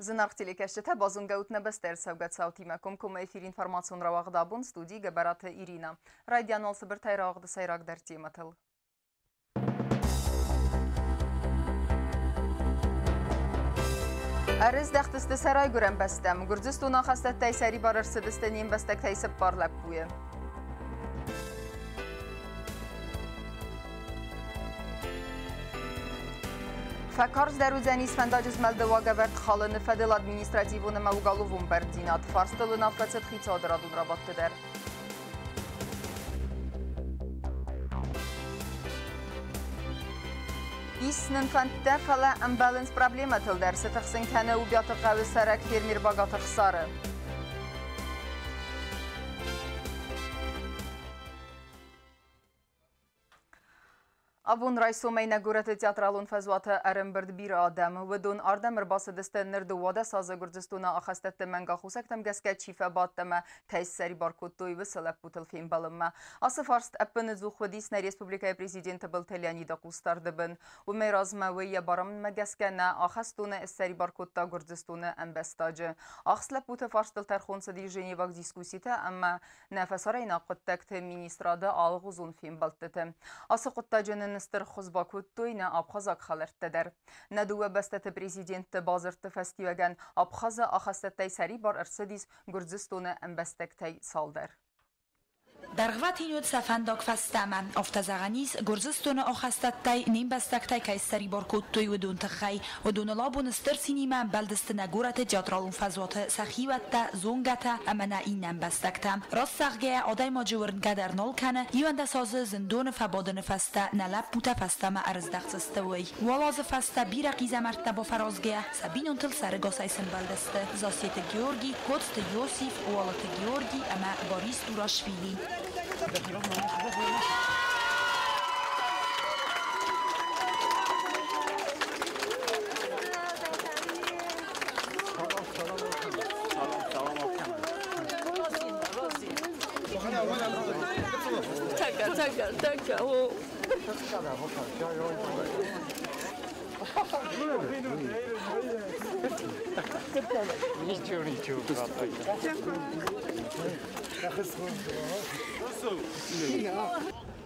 Зынаргъ телекӕсджытӕ, базонгӕ ут нӕ бӕстӕ ӕрцӕугӕ цаутимӕ. Комкоммӕ эфир информацион рауагъд «Абон», студийы Гӕбӕраты Ирина. Райдиан уал цыбыртӕй рауагъды сӕйрагдӕр темӕтыл. Ӕрыздӕхтысты сӕ райгуырӕн бӕстӕм. Гуырдзыстоны ахӕстӕттӕй сӕрибар ӕрцыдысты не мбӕстӕгтӕй цыппар лӕппуйы. Фӕкарздӕр уыдзӕнис фӕндаджы змӕлды уагӕвӕрд халыны фӕдыл административон ӕмӕ уголовон бӕрндзинад. Фарстыл уынаффӕ цыд хицауады радон рабадты дӕр. Ис нын фӕндтӕ, фӕлӕ ӕмбӕлынц проблемӕтыл дӕр. Цы тыхсын кӕны Убиаты хъӕуы цӕрӕг фермер Багаты Хсары? Абон райсомӕй нӕ горӕты театралон фӕзуаты ӕрӕмбырд бирӕ адӕм. Уыдон ардӕм ӕрбацыдысты ныр 12 азы Гуырдзыстоны ахӕстӕтты мӕнгаххосӕгтӕм гӕсгӕ чи фӕбадт ӕмӕ кӕй ссӕрибар кодтой, уыцы лӕппутыл фембӕлынмӕ. Ацы фарст ӕппыныдзух уыдис нӕ республикӕйы президенты Бибылты Леониды хъусдарды бын. Уымӕй размӕ уый йӕ барамындмӕ гӕсгӕ нӕ ахӕстоны ссӕрибар кодта Гуырдзыстоны ӕмбӕстаджы. Ахст лӕппуты фарстыл тӕрхон цыдис женеваг дискусситӕ ӕмӕ нӕ фӕсарӕйнаг хъуыддӕгты министрады алыгъуызон фембӕлдтыты. Ацы хъуыддаджы нын стыр ххуыс бакодтой нӕ абхазаг хӕлӕрттӕ дӕр. Нӕ дыууӕ бӕстӕты президентты бадзырдты фӕстиуӕгӕн Абхазы ахӕстӕттӕй сӕрибар ӕрцыдис Гуырдзыстоны ӕмбӕстӕгтӕй цалдӕр. Дӕргъвӕтин уыд сӕ фӕндаг фӕстӕмӕ. Афтӕ зӕгъӕн ис, Гуырдзыстоны ахӕстӕттӕй не мбӕстӕгтӕй кӕй ссӕрибар кодтой, уыдон тыххӕй. Уыдоныл абон стыр цинимӕ ӕмбӕлдысты нӕ горӕты театралон фӕзуаты сӕ хиуӕттӕ, зонгӕтӕ ӕмӕ нӕ иннӕ ӕмбӕстӕгтӕ. Раст зӕгъгӕйӕ, адӕймаджы уырнгӕ дӕр нал кӕны, 11 азы зындоны фӕбадыны фӕстӕ нӕ лӕппутӕ фӕстӕмӕ ӕрыздӕхдзысты, уый. Уал азы фӕстӕ бирӕ хъизӕмӕрттӕ бафӕразгӕйӕ, сӕ бинонтыл сӕрыгасӕй сӕмбӕлдысты Зассеты Георги, Коцты Иосиф, Уалыты Георги ӕмӕ Борис Турашвили.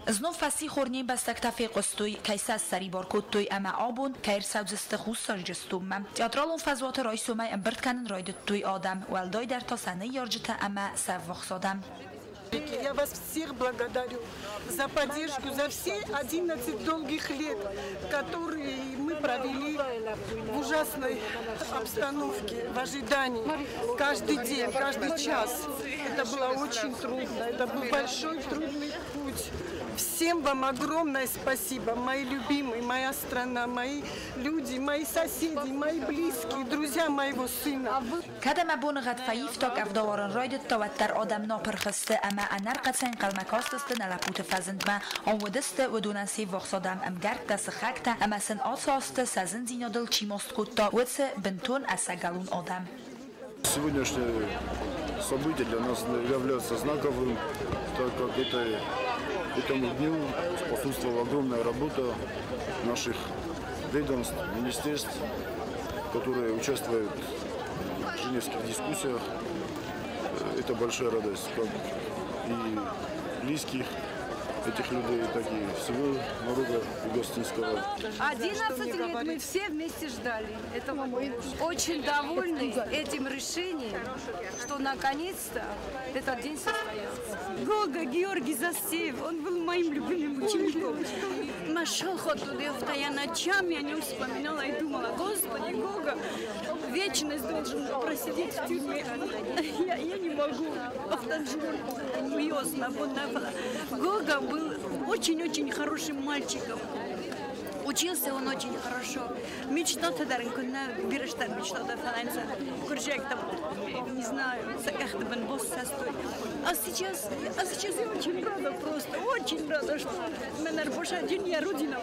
Знон фӕссихор не мбӕстӕгтӕ фехъуыстой, кӕй сӕ ссӕрибар кодтой ӕмӕ абон кӕй ӕрцӕудзысты Хуссар Ирыстонмӕ. Театралон фӕзуаты райсомӕй ӕмбырд кӕнын райдыдтой адӕм, уӕлдайдӕр та сӕ ныййарджытӕ ӕмӕ сӕ ввахс адӕм. Я вас всех благодарю за поддержку, за все 11 долгих лет, которые мы провели в ужасной обстановке, в ожидании. Каждый день, каждый час. Это было очень трудно, это был большой трудный путь. Всем вам огромное спасибо, мои любимые, моя страна, мои люди, мои соседи, мои близкие, друзья моего сына. Кӕд ӕмӕ боныгъӕд фӕивта, къӕвда уарын райдыдта, уӕддӕр адӕм нӕ пырх сты ӕмӕ ӕнӕрхъӕцӕй ӕнхъӕлмӕ кастысты нӕ лӕппуты фӕзындмӕ. Ам уыдысты уыдонӕн се ввахс адӕм, ӕмгӕрттӕ, сыхӕгтӕ ӕмӕ сын ацы азты сӕ зындзинадыл чи маст кодта, уыцы бынтон ӕцӕгӕлон адӕм. Сегодняшнее событие для нас является знаковым, так как этому дню способствовала огромная работа наших ведомств, министерств, которые участвуют в женевских дискуссиях. Это большая радость как и близких этих людей, так и всего народа Югостинского. 11 лет мы все вместе ждали этого. Очень довольны этим решением, что наконец-то этот день состоялся. Гога Георгий Засеев, он был моим любимым учеником. Я ночами о нем вспоминала и думала: Господи, Гога, вечность должен просидеть в тюрьме. Я не могу. Гога был очень-очень хорошим мальчиком. Учился он очень хорошо. Мечтал там, не знаю, а сейчас я очень рада просто, очень рада, что я родина.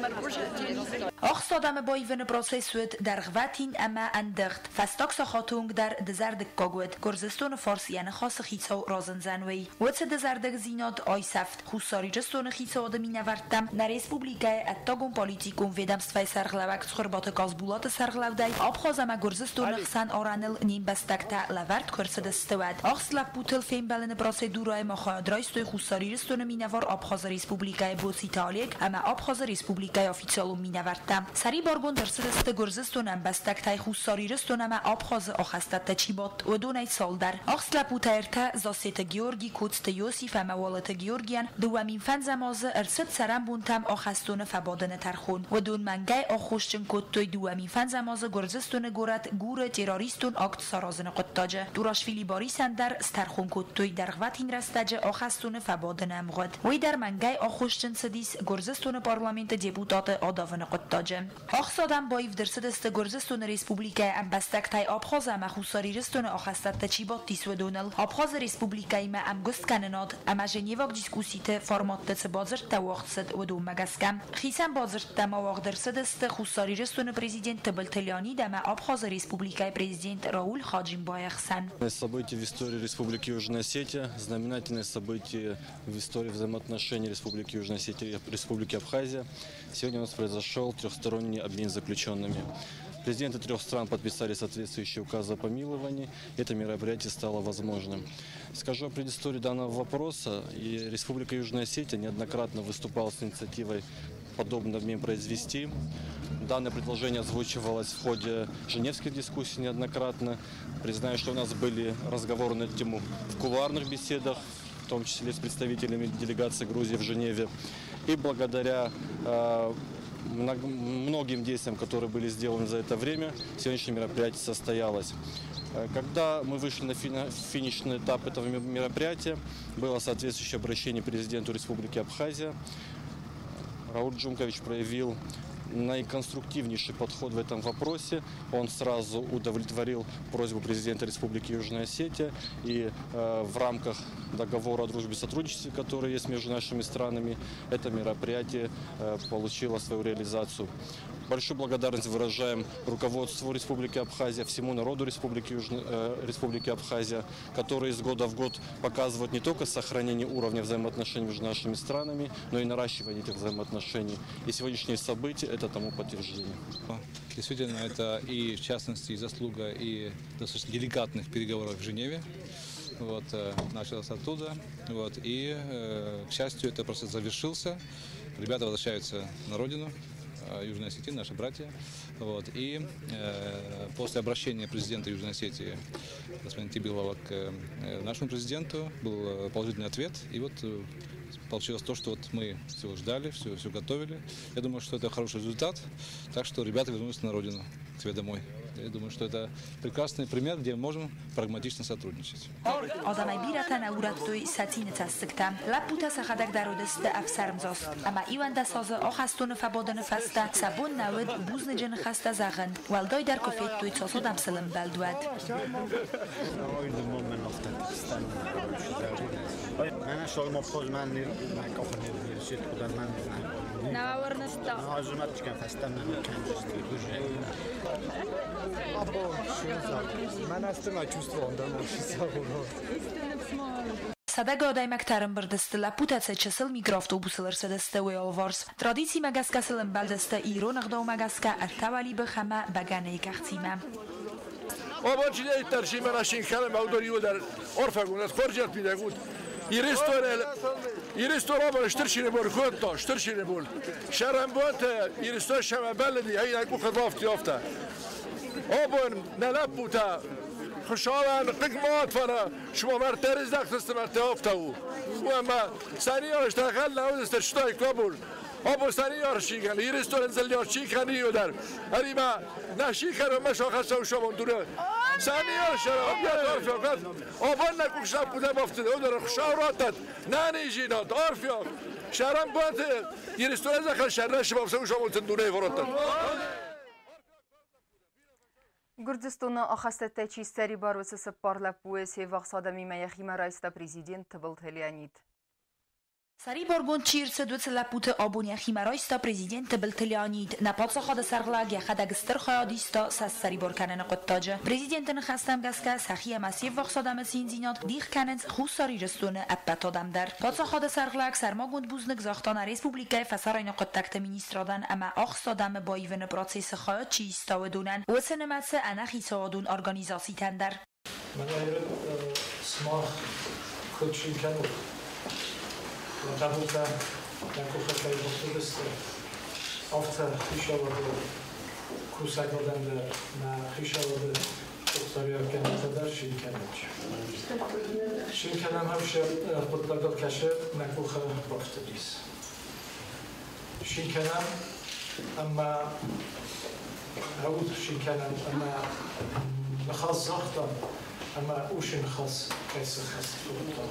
Ахст Ахст адӕмы баивыны процесс уыд дӕргъвӕтин ӕмӕ ӕндыгъд, фӕстаг сахаты онг дӕр дызӕрдыггаг уыд, Гуырдзыстоны фарс йӕ ныхасы хицау разындзӕн, уый. Уыцы дызӕрдыгдзинад айсӕфт, Хуссар Ирыстоны хицауады минӕвӕрттӕм нӕ республикӕйы ӕддагон-политикон ведомствӕйы сӕргълӕууӕг Цхуырбаты Казбулаты сӕргълӕудӕй Абхаз ӕмӕ Гуырдзыстоны хсӕн арӕныл не мбӕстӕгтӕ лӕвӕрд куы ӕрцыдысты, уӕд. Ахст лӕппутыл фембӕлыны процедурӕйы ма хайад райстой Хуссар Ирыстоны минӕвар Абхазы Республикӕйы Боциты Олег ӕмӕ Абхазы Республикӕйы официалон минӕвӕрттӕ. Сӕрибаргонд ӕрцыдысты Гуырдзыстоны ӕмбӕстӕгтӕй Хуссар Ирыстон ӕмӕ Абхазы ахӕстӕттӕ чи бадт, уыдонӕй цалдӕр. Ахст лӕппутӕ ӕртӕ, Зассеты Георги, Коцты Иосиф ӕмӕ Уалыты Георгийӕн 2005-ӕм азы ӕрцыд цӕрӕнбонтӕм ахӕстоны фӕбадыны тӕрхон. Уыдон мӕнгӕй аххосджын кодтой 2005-ӕм азы Гуырдзыстоны горӕт Гуры террористон акт саразыны хъуыддаджы. Турашвили Барисӕн дӕр стӕрхон кодтой дӕргъвӕтин рӕстӕджы ахӕстоны фӕбадыны ӕмгъуыд. Уый дӕр мӕнгӕй аххосджын цыдис Гуырдзыстоны парламенты депутаты адавыны хъуыддаджы. Ахст адӕм баивд ӕрцыдысты Гуырдзыстоны Республикӕйы ӕмбӕстӕгтӕй Абхаз ӕмӕ Хуссар Ирыстоны ахӕстӕтты чи бадтис, уыдоныл. Абхазы Республикӕимӕ ӕмгуысткӕнынад ӕмӕ Женеваг дискусситы форматты цы бадзырдтӕ уагъд цыд, уыдонмӕ гӕсгӕ. Хицӕн бадзырдтӕ ма уагъд ӕрцыдысты Хуссар Ирыстоны президент Тыбылты Леонид ӕмӕ Абхазы Республикӕйы президент Рауль Хаджимбайы хсӕн. Событие в истории Республики Южная Осетия, знаменательное событие в истории взаимоотношений Республики Южная Осетия и Республики Абхазия. Сегодня у нас произошел трехсторонний обмен заключенными. Президенты трех стран подписали соответствующие указы о помиловании. Это мероприятие стало возможным. Скажу о предыстории данного вопроса. И Республика Южная Осетия неоднократно выступала с инициативой подобный обмен произвести. Данное предложение озвучивалось в ходе женевских дискуссий неоднократно. Признаю, что у нас были разговоры на эту тему в кулуарных беседах, в том числе с представителями делегации Грузии в Женеве. И благодаря многим действиям, которые были сделаны за это время, сегодняшнее мероприятие состоялось. Когда мы вышли на финишный этап этого мероприятия, было соответствующее обращение президенту Республики Абхазия. Рауль Джумкович проявил наиконструктивнейший подход в этом вопросе. Он сразу удовлетворил просьбу президента Республики Южная Осетия и в рамках договора о дружбе и сотрудничестве, который есть между нашими странами, это мероприятие получило свою реализацию. Большую благодарность выражаем руководству Республики Абхазия, всему народу Республики Абхазия, которые из года в год показывают не только сохранение уровня взаимоотношений между нашими странами, но и наращивание этих взаимоотношений. И сегодняшние события – это тому подтверждение. Действительно, это и в частности и заслуга и достаточно деликатных переговоров в Женеве. Вот, началось оттуда. Вот, и, к счастью, это процесс завершился. Ребята возвращаются на родину. Южной Осетии, наши братья. Вот. И после обращения президента Южной Осетии господина Тибилова к нашему президенту был положительный ответ. И вот получилось то, что вот мы всего ждали, все готовили. Я думаю, что это хороший результат. Так что ребята вернулись на родину, к себе домой. Я думаю, что это прекрасный пример, где мы можем прагматично сотрудничать. Адӕмӕй бирӕтӕ нӕ урӕдтой сӕ цины цӕссыгтӕ. Лӕппутӕ сӕхӕдӕг дӕр уыдысты ӕфсӕрмдзаст. Ӕмӕ 11 азы ахӕстоны фӕбадыны фӕстӕ сӕ бон нӕ уыд бузныджы ныхӕстӕ зӕгъын. Уӕлдайдӕр куы федтой, цас адӕм сыл ӕмбӕлд, уӕд. Сӕдӕгай адӕймӕгтӕ ӕрӕмбырд сты, лӕппутӕ сӕ чысыл микроавтобусыл ӕрцыдысты уӕлварс. Традицимӕ гӕсгӕ сыл ӕмбӕлдысты ирон ӕгъдаумӕ гӕсгӕ ӕртӕ уӕлибых ӕмӕ бӕгӕныйы кӕхцимӕ. خشالا قیمات فنا شما مرترز دخت مرتافتو و ما سنی اشتغل نود استشتای کابل ابو سنی یارشیگن ایرستون انزل یارشیکنی و در هری ما نشیکن و مشاخص و شما دوره سنی یارشرا ابیاد آرفیا آبان نکوش نبوده بافته او در خشاوراتت نه نیجینات آرفیا شرم باید ایرستون زخل شرش بافته و شما تندونه وراتت. Гуырдзыстоны ахӕстӕттӕй чи ссӕрибар, уыцы цыппар лӕппуйы се ввахс адӕмимӕ йӕхимӕ райста президент Тыбылты Леонид. Сӕрибаргонд чи рцыд, уыцы лӕппуты абон йӕхимӕ райста президент Тыбылты Леонид. Нӕ паддзахады сӕргълӕг йӕхӕдӕг стыр хайад иста сӕ ссӕрибар кӕныны хъуыддаджы. Президенты ныхӕстӕм гӕсгӕ, сӕхи ӕмӕ се ввахс адӕмы циндзинад дих кӕнынц Хуссар Ирыстоны ӕппӕт адӕм дӕр. Паддзахады сӕргълӕг сӕрмагонд бузныг загъта нӕ республикӕйы фӕсарӕйнаг хъуыддӕгты министрадӕн ӕмӕ ахст адӕмы баивыны процессы хайад чи иста, уыдонӕн, уыцы нымӕцы ӕнӕхицауадон организацитӕн дӕр. Мӕнӕ сымах куыд цин кӕнут, уӕ хъӕбултӕ нӕ къухы кӕй бафтыдысты, афтӕ хицауады кусӕг адӕм дӕр, нӕ хицауады къухдариуӕггӕнджытӕ дӕр цин кӕнут. Цин кӕнӕм ӕвзӕр хъуыддагыл кӕсы нӕ къухы бафтыдис. Цин кӕнӕм ӕмӕ ӕуд цин кӕнӕм ӕмӕ ныхас загътам ӕмӕ уыцы ныхас кӕй сӕххӕст кодтам.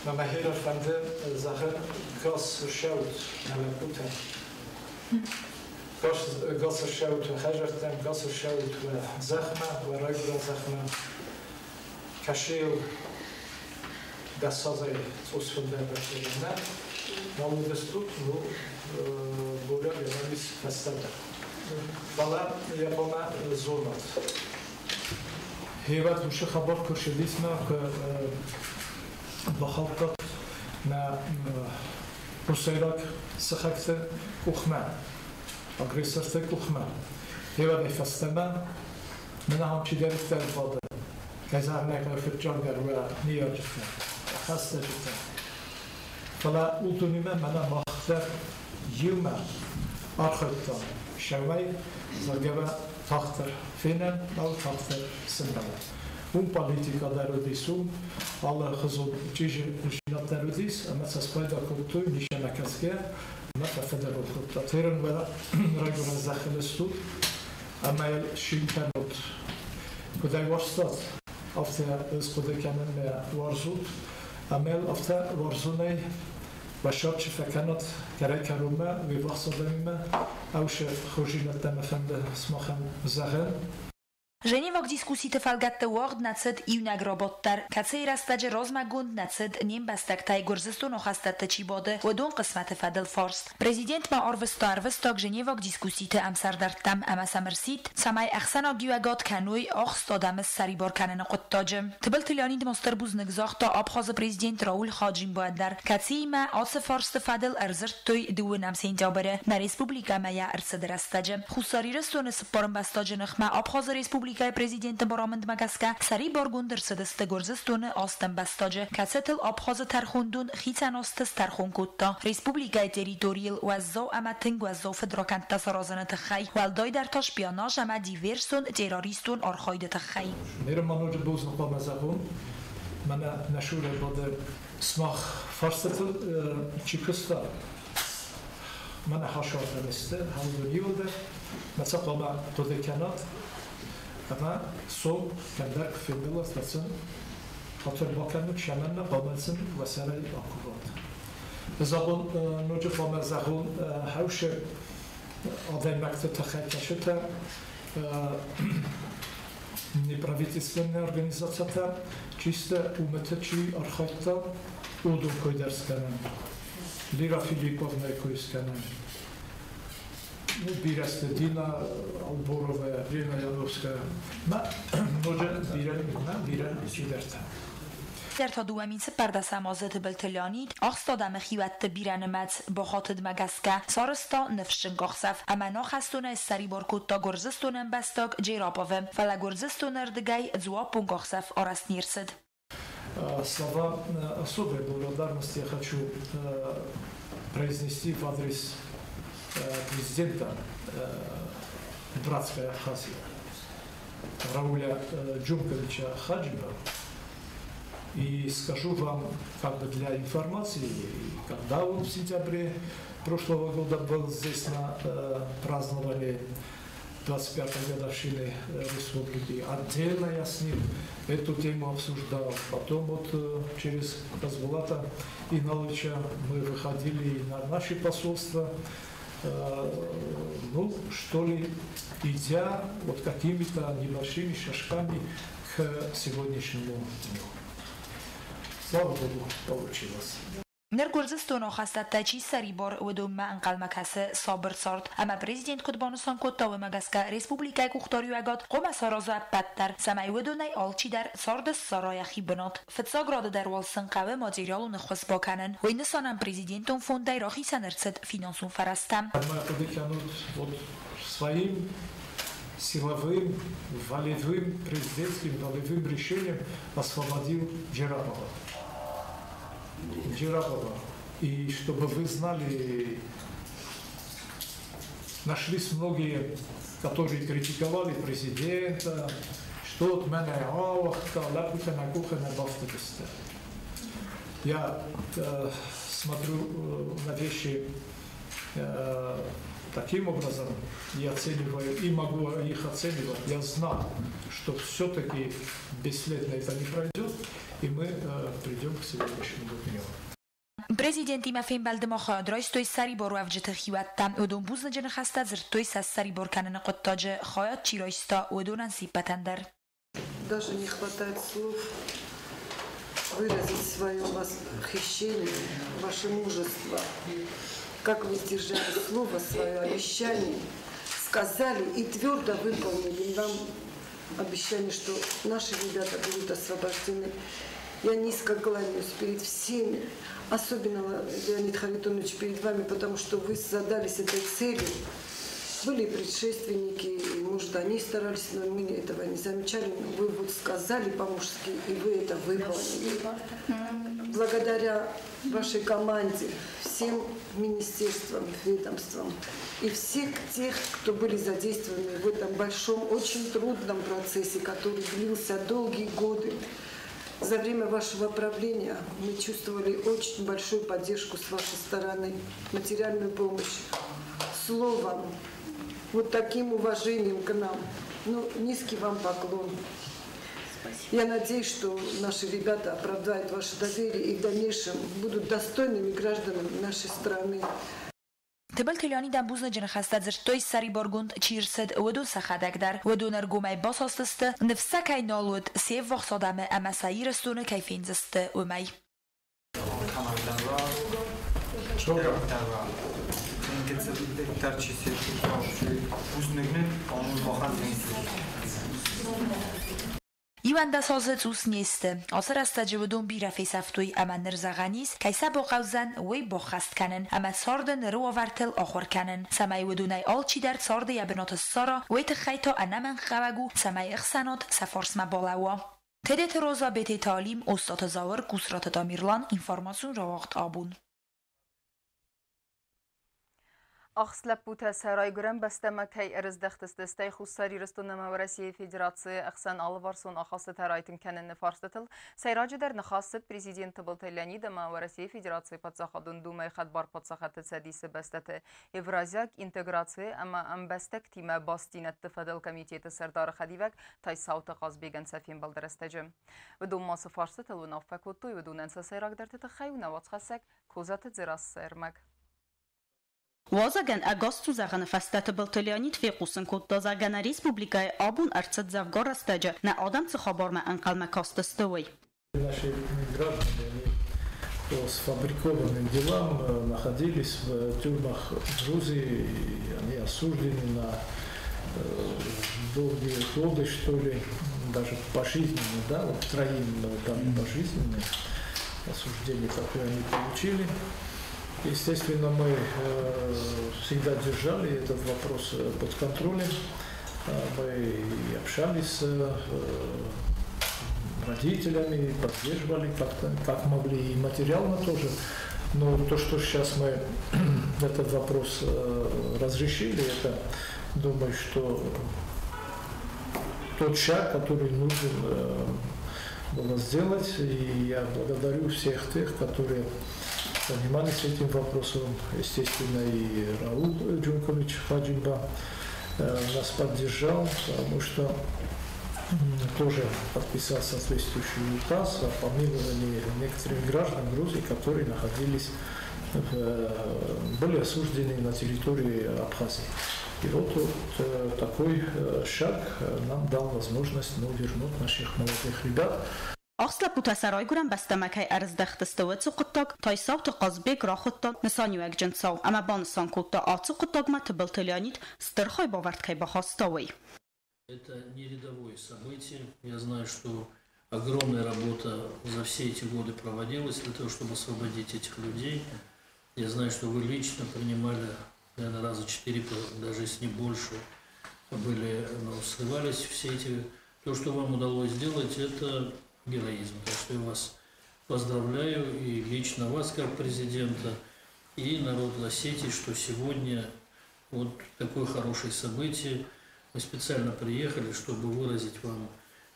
Мӕ мӕхи фӕнды зӕгъын гас ссӕут нӕ лӕппутӕ. Гас ссӕут уӕ хӕдзӕрттӕм, гас ссӕут уӕ зӕхмӕ, уӕ райгуырӕн зӕхмӕ. Кӕсийыл дӕсазӕй цъус фылдӕр рӕстӕг нӕ нал уыдыстут, ну, Боря гӕнӕн ис фӕстӕдӕр. Фӕлӕ йӕ хъуамӕ зонат. Хевӕд уыцы хабар куы рцыдис мӕ, куы бахаудтат нӕ хуссайраг сыхӕгты къухмӕ, агрессорты къухмӕ. Хевӕдӕй фӕстӕмӕ мын ахӕм чидӕриддӕр бады, кӕй зӕгъын ӕй хъӕуы, фыццагдӕр уӕ ныййарджытӕ, хӕстӕджытӕ. Фӕлӕ уыдонимӕ мӕнӕ мах дӕр иумӕ архайдтам, сӕумӕй, зӕгъгӕ, тагъддӕр фенӕм, нал тагъддӕр сымбӕлӕм. Уым политикӕ дӕр уыдис, уым алы хызон чъизи хъусинаг дӕр уыдис, ӕмӕ сӕ спайда кодтой нисӕмӕ кӕсгӕ ӕмӕ фӕфыдӕбон кодта. Терын уӕ райгуырӕн зӕххыл стут ӕмӕ йыл цин кӕнут. Куыд ӕй уарзтат, афтӕ ӕз хъуыды кӕнын мӕ уарзут, ӕмӕ йыл афтӕ уарзонӕй уӕ чи фӕкӕнат кӕрӕй-кӕронмӕ, уе ввахс адӕмимӕ, ӕвзӕр хорздзинӕдтӕ мӕ фӕнды сымахӕн зӕгъын. Женеваг дискусситы фӕлгӕтты уагъд нӕ цыд иунӕг рабадт дӕр, кӕцыйы рӕстӕджы размӕгонд нӕ цыд не мбӕстӕгтӕй Гуырдзыстоны ахӕстӕтты чи бады, уыдон хъысмӕты фӕдыл фарст. Президент ма арвыста ӕрвыстаг Женеваг дискусситы ӕмсӕрдӕрттӕм ӕмӕ сӕм ӕрсидт, цӕмӕй ӕхсӕнадиуӕгад кӕной ахст адӕмы ссӕрибар кӕныны хъуыддаджы. Тыбылты Леонид ма стыр бузныг загъта Абхазы президент Рауль Хаджимбоӕн дӕр, кӕцыимӕ ацы фарсты фӕдыл ӕрдзырдтой дыууынӕм сентябры нӕ республикӕмӕ йӕ ӕрцыды рӕстӕджы. Хуссар Ирыстоны цыппар ӕмбӕстаджы ныхмӕ Абхазы Республикӕйы президенты барамындмӕ гӕсгӕ сӕрибаргонд ӕрцыдысты Гуырдзыстоны аст ӕмбӕстаджы, кӕцытыл Абхазы тӕрхондон хицӕн азты стӕрхон кодта республикӕйы территорийыл уӕззау ӕмӕ тынг уӕззау фыдракӕндтӕ саразыны тыххӕй, уӕлдайдӕр та шпионаж ӕмӕ диверсон террористон архайды тыххӕй. Ныр ма ноджы бузныг хъуамӕ зӕгъон, мӕнӕ нӕ Шурӕ бады сымах фарстытыл чи куыста, мӕнӕ хӕсуардӕн сты, хӕлдон иуылдӕр, мӕ сӕ хъуамӕ хъуыды кӕнат ӕмӕ сом кӕмдӕр куы фембӕлат, уӕд сын хатыр бакӕнут, сӕмӕнмӕ хъуамӕ сын уӕ сӕрӕй акуват. Зӕгъон, ноджы хъуамӕ зӕгъон хӕусы адӕймӕгты тыххӕй кӕсытӕ, неправительственные организациятӕ, чисто уымыты чи архайдта, уыдон кой дӕр скӕнӕм. Лира Филипповнайы кой скӕнӕм. Ну, бирӕ сты Дина Алборова, Лена Яновская. Мӕ ноджы бирӕ, мӕ бирӕ чидӕртӕ. Дӕр та 2014 азы Тыбылты Леонид ахст адӕмы хиуӕтты бирӕнымӕц бахатыдмӕ гӕсгӕ сарӕзта ныфсджын къахдзӕф ӕмӕ нахӕстонӕй ссӕрибар кодта Гуырдзыстоны ӕмбӕстаг Джераповы, фӕлӕ Гуырдзыстоны ӕрдыгӕй дзуаппон къахдзӕф арӕзт не рцыд. Слова особой благодарности я хочу произнести в адрес президента братской Абхазии Рауля Джумковича Хаджиба. И скажу вам, как бы для информации, когда он в сентябре прошлого года был здесь на праздновании 25-й годовщины республики. Отдельно я с ним эту тему обсуждал. Потом вот через Казбулата Иналовича мы выходили на наши посольства, ну, что ли, идя вот какими-то небольшими шажками к сегодняшнему дню. Слава Богу, получилось. Ныр Гуырдзыстоны ахӕстӕттӕй чи ссӕрибар, уыдонмӕ ӕнхъӕлмӕ кӕсы сабыр цард. Ӕмӕ президент куыд банысан кодта, уымӕ гӕсгӕ республикӕйы къухдариуӕгад хъуамӕ сараза ӕппӕт дӕр, цӕмӕй уыдонӕй алчидӕр царды ссара йӕхи бынат. Фыццаг рады дӕр уал сын хъӕуы материалон ӕххуыс бакӕнын. Уый нысанӕн президентон фондӕй рахицӕн ӕрцыд финансон фӕрӕзтӕ. Ӕмӕ хъуыды кӕнут вот своим силовым, волевым, президентским волевым решением освободил Джерапова. Джерапова. И чтобы вы знали, нашлись многие, которые критиковали президента, что от меня лапута на кухне бафтадысты. Я смотрю на вещи таким образом, я оцениваю и могу их оценивать. Я знал, что все-таки бесследно это не пройдет, и мы придем к сегодняшнему дню. Президентимӕ фембӕлды ма хайад райстой ссӕрибаруӕвджыты хиуӕттӕ. Уыдон бузныджы ныхӕстӕ дзырдтой сӕ ссӕрибар кӕныны хъуыддаджы хайад чи райста, уыдонӕн се ппӕтӕн дӕр. Даже не хватает слов выразить свое восхищение, ваше мужество. Как вы сдержали слово, свое обещание, сказали и твердо выполнили нам обещание, что наши ребята будут освобождены. Я низко кланяюсь перед всеми, особенно, Леонид Харитонович, перед вами, потому что вы задались этой целью. Были предшественники, и, может, они старались, но мы этого не замечали. Но вы вот сказали по-мужски, и вы это выполнили. Благодаря вашей команде, всем министерствам, ведомствам и всех тех, кто были задействованы в этом большом, очень трудном процессе, который длился долгие годы. За время вашего правления мы чувствовали очень большую поддержку с вашей стороны, материальную помощь, словом, вот таким уважением к нам. Ну, низкий вам поклон. Спасибо. Я надеюсь, что наши ребята оправдают ваше доверие и в дальнейшем будут достойными гражданами нашей страны. Тыбылты Леонидӕн бузныджы ныхӕстӕ дзырдтой ссӕрибаргонд чи рцыд, уыдон сӕхӕдӕг дӕр. Уыдон ӕргомӕй басастысты, ныфс сӕ кӕй нал уыд, се ввахс адӕмы ӕмӕ сӕ Ирыстоны кӕй фендзысты, уымӕй. 11 азы цъус не сты. Ацы рӕстӕджы уыдон бирӕ фесӕфтой ӕмӕ ныр зӕгъӕн ис, кӕй сӕ бахъӕудзӕн, уый баххӕст кӕнын ӕмӕ царды ныры уавӕртыл ахуыр кӕнын. Цӕмӕй уыдонӕй алчидӕр царды йӕ бынаты ссара, уый тыххӕй та ӕнӕмӕнгхъӕуӕг у, цӕмӕй ӕхсӕнад сӕ фарсмӕ балӕууа. Тедеты Роза, Бететы Алим, Остаты Зауыр, Кусраты Тамерлан, информацион рауагъд Абон. Ахст лӕппутӕ сӕ райгуырӕн бӕстӕмӕ кӕй ӕрыздӕхтысты, стӕй Хуссар Ирыстон ӕмӕ Уӕрӕсейы Федерацийы ӕхсӕн алыварсон ахастытӕ райтынг кӕныны фарстытыл сӕйраджыдӕр ныхас цыд президент Тыбылты Леонид ӕмӕ Уӕрӕсейы Федерацийы Паддзахадон Думӕйы Хӕдбар паддзахадты Цӕдисы бӕстӕты Евразиаг интеграцийы ӕмӕ ӕмбӕстӕгтимӕ бастдзинӕдты фӕдыл комитеты сӕрдары хӕдивӕг Тайсауты Хъазбегӕн сӕ фембӕлды рӕстӕджы. Уыдон ма цы фарстытыл уынаффӕ кодтой, уыдонӕн сӕ сӕйрагдӕрты тыххӕй у нӕ уацхӕссӕг Козаты Дзерассӕ ӕрмӕг. Уазӕгӕн ӕгас цу зӕгъыны фӕстӕ Тыбылты Леонид фехъусын кодта, зӕгъгӕ, нӕ республикӕйы абон ӕрцыд дзӕвгар рӕстӕджы, нӕ адӕм цы хабармӕ ӕнхъӕлмӕ кастысты, уый. Наши граждане, они по сфабрикованным делам находились в тюрьмах Грузии, и они осуждены на долгие годы, что ли, даже пожизненно, да, вот троим дали пожизненное осуждение, такое они получили. Естественно, мы всегда держали этот вопрос под контролем. Мы и общались с родителями, поддерживали как-то, как могли, и материально тоже. Но то, что сейчас мы этот вопрос разрешили, это, думаю, что тот шаг, который нужен было сделать. И я благодарю всех тех, которые занимались этим вопросом. Естественно, и Рауль Джункович Хаджимба нас поддержал, потому что тоже подписал соответствующий указ о помиловании некоторых граждан Грузии, которые были осуждены на территории Абхазии. И вот такой шаг нам дал возможность, ну, вернуть наших молодых ребят. Ахст лӕппутӕ сӕ райгуырӕн бӕстӕмӕ кӕй ӕрыздӕхтысты, уыцы хъуыддаг Тайсауты Хъазбег рахуыдта нысаниуӕгджын цау ӕмӕ банысан кодта, ацы хъуыддагмӕ Тыбылты Леонид стыр хайбавӕрд кӕй бахаста, уый. Это не рядовое событие. Я знаю, что огромная работа за все эти годы проводилась для того, чтобы освободить этих людей. Я знаю, что вы лично принимали, наверное, раза четыре, даже если не больше, были, ну, срывались все эти... То, что вам удалось сделать, это героизм. Так что я вас поздравляю, и лично вас как президента, и народ Осетии, что сегодня вот такое хорошее событие. Мы специально приехали, чтобы выразить вам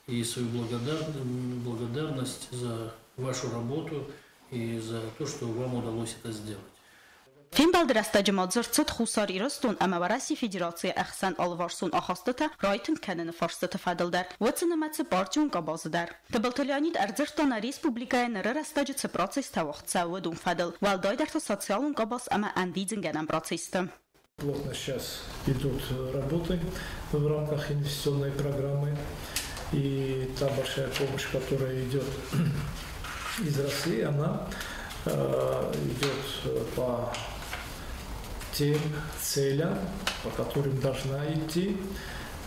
и свою благодарность за вашу работу и за то, что вам удалось это сделать. Фембӕлды рӕстӕджы ма дзырд цыд Хуссар Ирыстон ӕмӕ Уӕрӕсейы Федерацийы ӕхсӕн алыварсон ахастытӕ райтынг кӕныны фарстыты фӕдыл дӕр, уыцы нымӕцы партион къабазы дӕр. Тыбылты Леонид ӕрдзырдта нӕ республикӕйы ныры рӕстӕджы цы процесстӕ уагъд цӕуы, уыдон фӕдыл, уӕлдайдӕр та социалон къабаз ӕмӕ ӕндидзынгӕнӕн процессты. Плотно сейчас идут работы в рамках инвестиционной программы. И та большая помощь, которая идет из России, она идет по тем целям, по которым должна идти.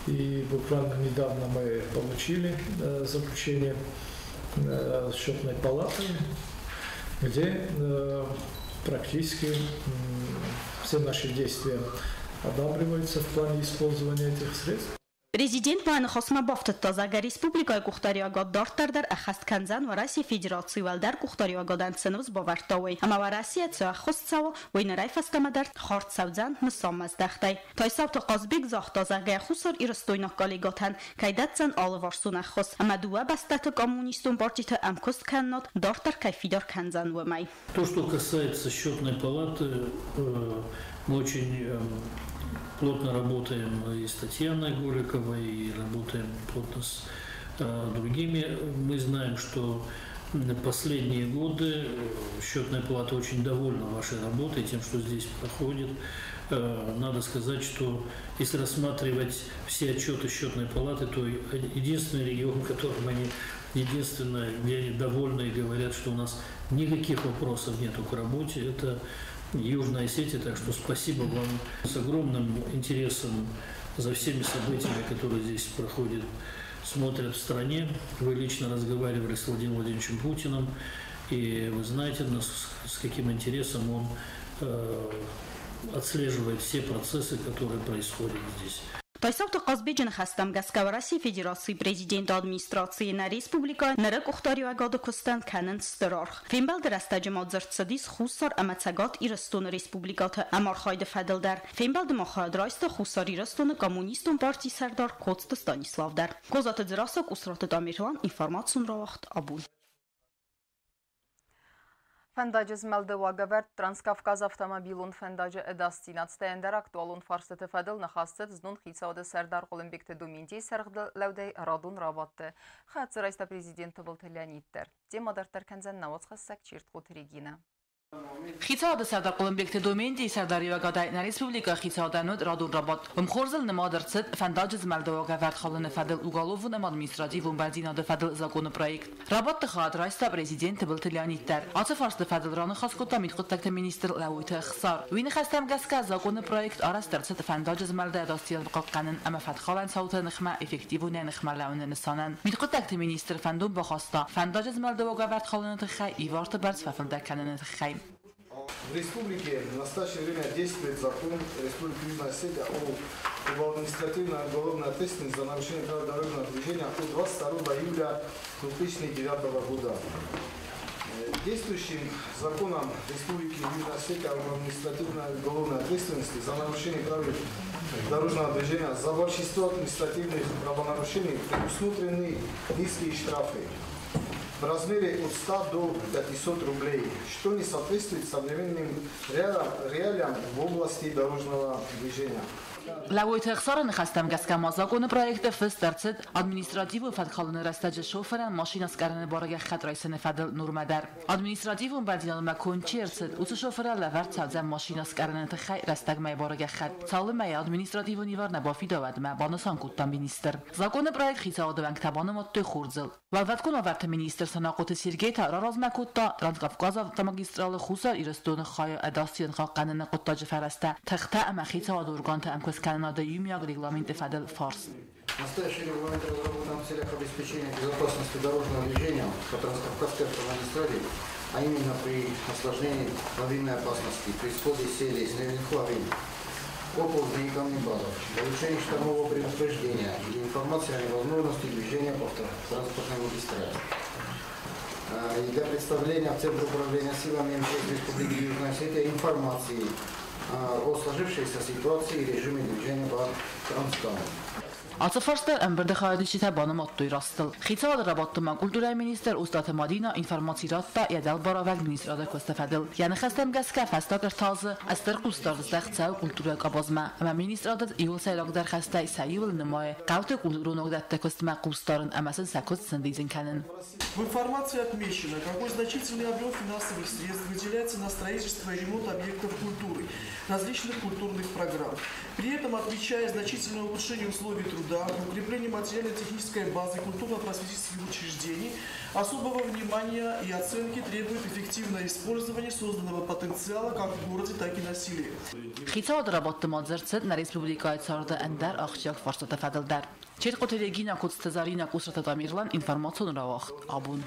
И буквально недавно мы получили заключение счетной палаты, где практически все наши действия одабриваются в плане использования этих средств. Президент ма ныхасмӕ бафтыдта, зӕгъгӕ, республикӕйы къухдариуӕгад дарддӕр дӕр ӕххӕст кӕндзӕн Уӕрӕсейы Федерацийы уӕлдӕр къухдариуӕгадӕн цы ныфс бавӕрдта, уый, ӕмӕ Уӕрӕсейӕ цы ӕххуыс цӕуы, уый нырӕй фӕстӕмӕ дӕр хардз цӕудзӕн нысанмӕздӕхтӕй. Тайсауты Хъазбег загъта, зӕгъгӕ, хуссарирыстойнаг коллегӕтӕн кӕй дӕтдзӕн алыварсон ӕххуыс, ӕмӕ дыууӕ бӕстӕты коммунистон партиты ӕмкуысткӕнынад дарддӕр кӕй фидар кӕндзӕн, уымӕй. То, что касается счетной палаты, мы очень плотно работаем и с Татьяной Голиковой, и работаем плотно с другими. Мы знаем, что последние годы счетная палата очень довольна вашей работой, тем, что здесь проходит. Надо сказать, что если рассматривать все отчеты счетной палаты, то единственный регион, которым они, единственное, где они довольны и говорят, что у нас никаких вопросов нету к работе, это Южная Осетия. Так что спасибо вам. С огромным интересом за всеми событиями, которые здесь проходят, смотрят в стране. Вы лично разговаривали с Владимиром Владимировичем Путиным, и вы знаете, с каким интересом он отслеживает все процессы, которые происходят здесь. Тайсауты Хъазбеджы ныхӕстӕм гӕсгӕ Уӕрӕсейы Федерацийы Президенты администрацийы нӕ республикӕйы ныры къухдариуӕгады куыстӕн кӕнынц стыр аргъ. Фембӕлды рӕстӕджы ма дзырд цыдис Хуссар ӕмӕ Цӕгат Ирыстоны республикӕты ӕмархайды фӕдыл дӕр. Фембӕлды ма хайад райста Хуссар Ирыстоны Коммунистон партийы сӕрдар Коцты Станислав дӕр. Козаты Дзерассӕ, Къусраты Тамерлан, информацион рауагъд Абон. Фӕндаджы змӕлды уагӕвӕрд, Транскавказы автомобилон фӕндаджы ӕдасдзинад, стӕй ӕндӕр актуалон фарстыты фӕдыл ныхас цыд знон хицауады сӕрдар Хъуылымбегты Доментийы сӕргълӕудӕй радон рабадты. Хӕццӕ райста президент Тыбылты Леонид дӕр. Темӕ дарддӕр кӕндзӕн нӕ уацхӕссӕг Чертхъоты Регинӕ. Хицауады сӕрдар Хъуылымбегты Доментийы сӕрдариуӕгадӕй нӕ республикӕйы хицауадӕн уыд радон рабадт. Уым хорзыл нымад ӕрцыд фӕндаджы змӕлды уагӕвӕрд халыны фӕдыл уголовон ӕмӕ административон бӕрндзинады фӕдыл законы проект. Рабадты хайад райста президент Тыбылты Леонид дӕр. Ацы фарсты фӕдыл раныхас кодта мидхъуыддӕгты министр Лӕууойты Ӕхсар. Уый ныхӕстӕм гӕсгӕ законы проект арӕзт ӕрцыд фӕндаджы змӕлды ӕдасдзинад бахъахъхъӕнын ӕмӕ фӕткхалӕн цауты ныхмӕ эффективонӕй ныхмӕ лӕууыны нысанӕн. Мидхъуыддӕгты министр фӕндон бахаста фӕндаджы змӕлды уагӕвӕрд халыны тыххӕй иварты бӕрц фӕфылдӕр кӕныны тыххӕй. В республике в настоящее время действует закон Республики Южная Осетия об административной и уголовной ответственности за нарушение правил дорожного движения от 22 июля 2009 года. Действующим законом Республики Южная Осетия об административной и уголовной ответственности за нарушение правил дорожного движения за большинство административных правонарушений предусмотрены низкие штрафы. в размере от 100 до 500 рублей, что не соответствует современным реалиям в области дорожного движения. Лӕууойты Ӕхсары ныхӕстӕм гӕсгӕ ма закъоны проекты фыст ӕрцыд административон фӕткхалыны рӕстӕджы шофырӕн машинӕ скъӕрыны бары гӕххӕтт райсыны фӕдыл нормӕ дӕр. Административон бӕрндзинадмӕ конд чи ӕрцыд, уыцы шофырӕн лӕвӕрд цӕудзӕн машинӕ скъӕрыны тыххӕй рӕстӕгмӕйы бары гӕххӕтт, цалынмӕ йӕ административон ивар нӕ бафида, уӕдмӕ, банысан кодта министр. Закъоны проект хицауады уӕнгтӕ банымадтой хорзыл. Уӕлвӕткон уавӕрты министр Санахъоты Сергей та раразмӕ кодта Транскавказы автомагистралы Хуссар Ирыстоны хайы ӕдасдзинад хъахъхъӕныны хъуыддаджы фӕрӕзтӕ, тыхтӕ ӕмӕ хицауады органты ӕмкуысткӕнынады иумиаг регламенты фӕдыл фарст. Настоящий регламент разработан в целях обеспечения безопасности дорожного движения по Транскавказской автомагистрали, а именно при осложнении лавинной опасности, при сходе сели снежных лавин, оползней и камнепадов, получении штормового предупреждения или информации о невозможности движения по транспортной магистрали. И для представления в Центр управления силами МЧС Республики Южная Осетия информации о сложившейся ситуации и режиме движения по Транскаму. Ацы фарст дӕр ӕмбырды хайадисджытӕ банымадтой растыл. Хицауады рабадты ма культурӕйы министр Остъаты Мадинӕ информаци радта йӕ дӕлбаравӕрд министрады куысты фӕдыл. Йӕ ныхӕстӕм гӕсгӕ фӕстаг ӕртӕ азы стыр хъусдард здӕхт цӕуы культурӕйы къабазмӕ ӕмӕ министрады иууыл сӕйрагдӕр хӕстӕй сӕ иуыл нымайы хъӕуты культурон уагдӕтты куыстмӕ хъусдарын ӕмӕ сын сӕ куыст сӕндидзын кӕнын. В информации отмечено, какой значительный объем финансовых средств выделяется на строительство и ремонт объектов культуры, различных культурных программ. При этом отмечая значительное улучшение условий труда, укрепление материально-технической базы культурно-просветительских учреждений, особого внимания и оценки требует эффективное использование созданного потенциала как в городе, так и на селе. Хицауады рабадты ма дзырд цыд нӕ республикӕйы царды ӕндӕр ахсджиаг фарстаты фӕдыл дӕр. Четхъоты Регинӕ, Коцты Заринӕ, Къусраты Тамерлан, информацион рауагъд Абон.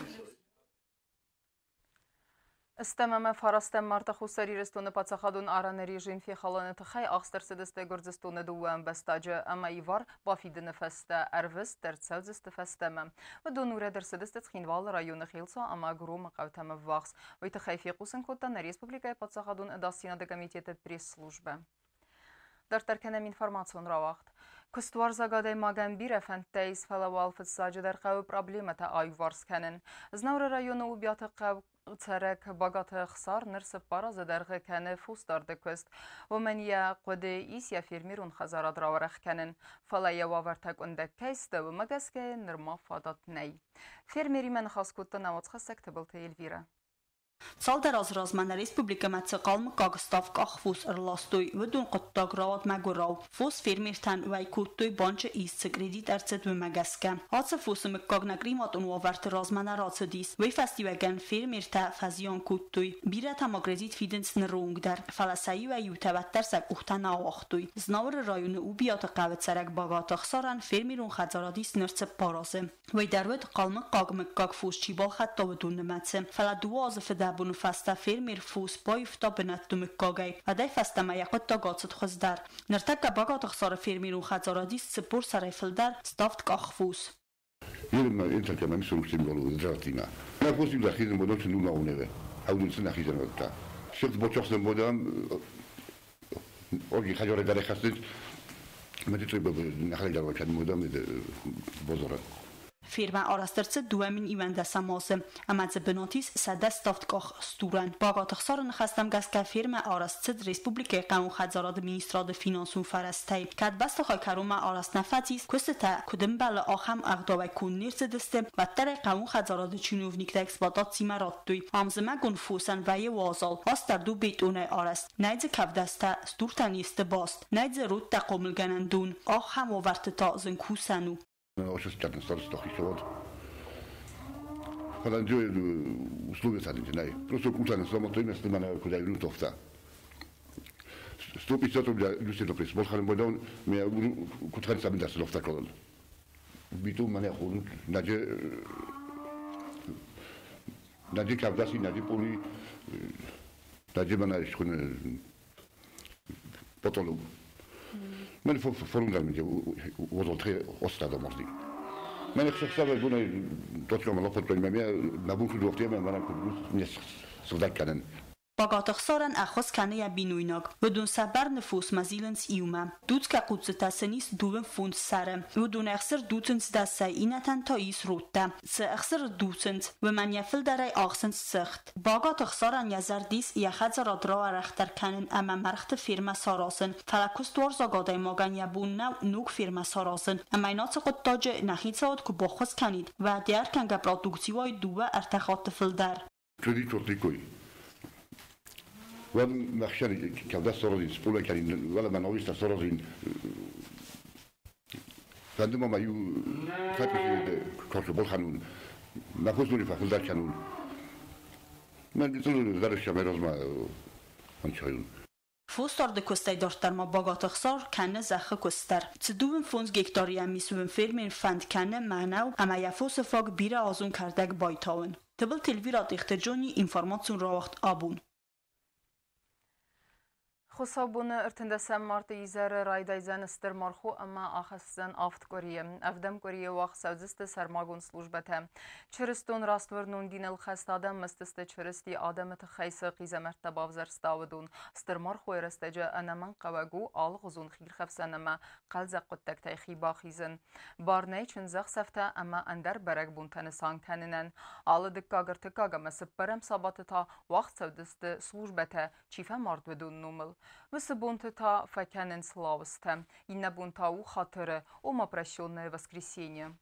Стӕм ӕмӕ фарастӕм марты Хуссар Ирыстоны паддзахадон арӕны режим фехалыны тыххӕй ахст ӕрцыдысты Гуырдзыстоны дыууӕ ӕмбӕстаджы ӕмӕ ивар бафидыны фӕстӕ ӕрвыст ӕрцӕудзысты фӕстӕмӕ. Уыдон урӕд ӕрцыдысты Цхинвалы районы Хелцуа ӕмӕ Громы хъӕутӕм ӕввахс. Уый тыххӕй фехъусын кодта нӕ республикӕйы паддзахадон ӕдасдзинады комитеты пресс-службӕ. Дарддӕр кӕнӕм информацион рауагъд. Куыстуарзаг адӕймагӕн бирӕ фӕндтӕ ис, фӕлӕ уал фыццаджыдӕр хъӕуы проблемӕтӕ аиуварс кӕнын. Знауыры районы Убиаты хъӕу цӕрӕг Багаты Ӕхсар ныр 4 азы дӕргъы кӕны фосдарды куыст. Уымӕн йӕ хъуыды ис йӕ фермерон хӕдзарад рауӕрӕх кӕнын. Фӕлӕ йӕ уавӕртӕ къуындӕг кӕй сты, уымӕ гӕсгӕ йын нырма фадат нӕй. Фермеримӕ ныхас кодта нӕ уацхӕссӕг Тыбылты Эльвирӕ. Цалдӕр азы размӕ нӕ республикӕмӕ цы хъалмыггаг ставд-къах фос ӕрластой, уыдон хъуыддаг рауад мӕгуырау. Фос фермертӕн уӕй кодтой банчы ист цы кредит ӕрцыд, уымӕ гӕсгӕ. Ацы фосы мыггаг нӕ климатон уавӕрты размӕ нӕ рацыдис. Уый фӕстиуӕгӕн фермертӕ фӕзиан кодтой. Бирӕтӕ ма кредит фидынц ныры онг дӕр, фӕлӕ сӕ иуӕй-иутӕ уӕддӕр сӕ къухтӕ нӕ ауагътой. Знауыры районы Убиаты хъӕуы цӕрӕг Багаты Ӕхсарӕн фермерон хӕдзарад ис ныр 4 азы. Уый дӕр уыд, хъалмыггаг мыггаг фос чи балхӕдта, уыдон нымӕцы. Фӕлӕ 2 азы фыдӕбоны фӕстӕ фермер фос баивта бынӕтты мыггагӕй. Уӕдӕй фӕстӕмӕ йӕ хъуыддаг ацыд хуыздӕр. Ныртӕккӕ Багаты Ӕхсары фермерон хӕдзарад ис 40 сӕрӕй фылдӕр ставдкъах фос. Фермӕ арӕзт ӕрцыд 2011 азы ӕмӕ дзы бынат ис 100 ставдкъах стурӕн. Багаты Ӕхсары ныхӕстӕм гӕсгӕ фермӕ арӕзт цыд республикӕйы хъӕууон хӕдзарады министрады финансон фӕрӕзтӕй. Кӕд бӕстыхай кӕронмӕ арӕзт нӕ фӕцис, куыстытӕ куыд ӕмбӕлы, ахӕм ӕгъдауӕй конд не рцыдысты, уӕддӕр ӕй хъӕууон хӕдзарады чиновниктӕ эксплуатацимӕ радтой. Ам зымӕгон фосӕн вӕййы уазал, астӕрд у бетонӕй арӕзт. Нӕй дзы кӕвдӕстӕ, стуртӕн не сты баст. Нӕй дзы родтӕ хъомылгӕнӕн дон. Ахӕм уавӕрты та зын кусӕн у. Багаты Ӕхсарӕн ӕххуыс кӕны йӕ бинойнаг. Уыдон сӕ бӕрны фосмӕ зилынц иумӕ. Дуцгӕ хъуццытӕ сын ис дыууын фондз сӕры. Уыдон ӕхсыр дуцынц дӕсӕй, иннӕтӕн та ис родтӕ. Цы ӕхсыр дуцынц, уымӕн йӕ фылдӕрӕй ахсынц цыхт. Багаты Ӕхсарӕн йӕ зӕрды ис йӕ хӕдзарад рауӕрӕхдӕр кӕнын ӕмӕ мӕргъты фермӕ саразын. Фӕлӕ куыстуарзаг адӕймагӕн йӕ бон нӕу ног фермӕ саразын. Ӕмӕ йын ацы хъуыддаджы нӕ хицауад куы баххуыс кӕнид, уӕд йӕ ӕркӕнгӕ продукци уаид дыууӕ-ӕртӕ хатты фылдӕр. Кредит кодтой. Уӕд мӕхсӕн кӕвдӕ саразин, скъола кӕнин, уӕлӕ мӕ научно саразин. Фӕнды ма мӕ иу фӕтыхи карчы балхӕнун, мӕ фосдони фӕфулдӕр кӕнун. Мӕ гыццыл зӕрӕстӕ мӕ размӕ ӕнцайун. Фосдарды куыстӕй дарддӕр ма Багаты Ӕхсар кӕны зӕххы куыст дӕр. Цы дыууын фондз гектары йӕм ис, уым фермер фӕнд кӕны мӕнӕу ӕмӕ йӕ фосы фаг бирӕазон кӕрдӕг байтауын. Тыбылты Эльвира Тъехты Джони, информацион рауагъд Абон. Хуыцаубоны 13 марты изӕры райдайдзӕн стыр мархо ӕмӕ ахӕсдзӕн авд къуырийы. Ӕвдӕм къуырийы уагъд цӕудзысты сӕрмагонд службӕтӕ. Чырыстон растуырнон диныл хӕст адӕм мыстысты Чырысти адӕмы тыххӕй цы хъизӕмӕрттӕ бавзӕрста, уыдон. Стыр мархойы рӕстӕджы ӕнӕмӕнгхъӕуӕг у алыгъуызон хирхӕфсӕн ӕмӕ хъӕлдзӕг хъуыддӕгтӕй хи бахизын. Бар нӕй чындзӕхсӕвтӕ ӕмӕ ӕндӕр бӕрӕгбонтӕ нысан кӕнынӕн. Алы дыккаг, ӕртыккаг ӕмӕ цыппӕрӕм сабаты та уагъд цӕудзысты службӕтӕ, чи фӕмард, уыдон номыл. Уыцы бонты та фӕкӕнынц лауызтӕ. Иннӕ бон та у хатыры, ома прощенное воскресенье.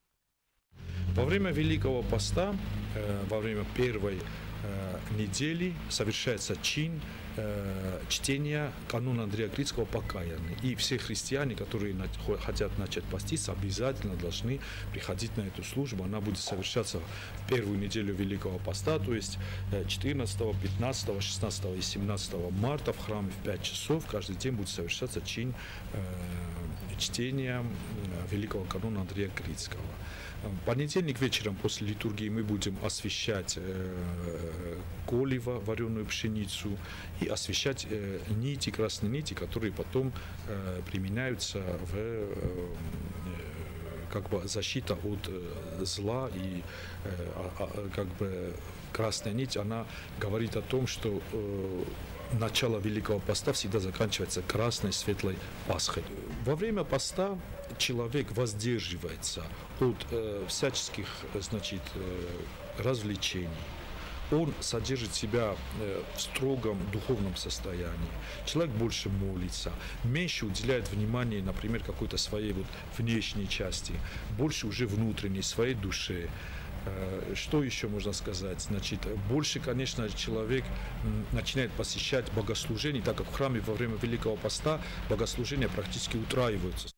Во время Великого Поста, во время первой недели совершается чин чтения канона Андрея Критского «Покаянный». И все христиане, которые хотят начать поститься, обязательно должны приходить на эту службу. Она будет совершаться в первую неделю Великого Поста, то есть 14, 15, 16 и 17 марта в храме в 5 часов каждый день будет совершаться чин чтения Великого канона Андрея Критского. В понедельник вечером после литургии мы будем освящать коливо, вареную пшеницу, и освящать нити, красные нити, которые потом применяются в как бы защита от зла, и как бы красная нить, она говорит о том, что начало Великого Поста всегда заканчивается красной светлой Пасхой. Во время поста человек воздерживается от всяческих, значит, развлечений. Он содержит себя в строгом духовном состоянии. Человек больше молится, меньше уделяет внимания, например, какой-то своей вот внешней части, больше уже внутренней, своей душе. Что еще можно сказать? Значит, больше, конечно, человек начинает посещать богослужение, так как в храме во время Великого Поста богослужения практически утраиваются.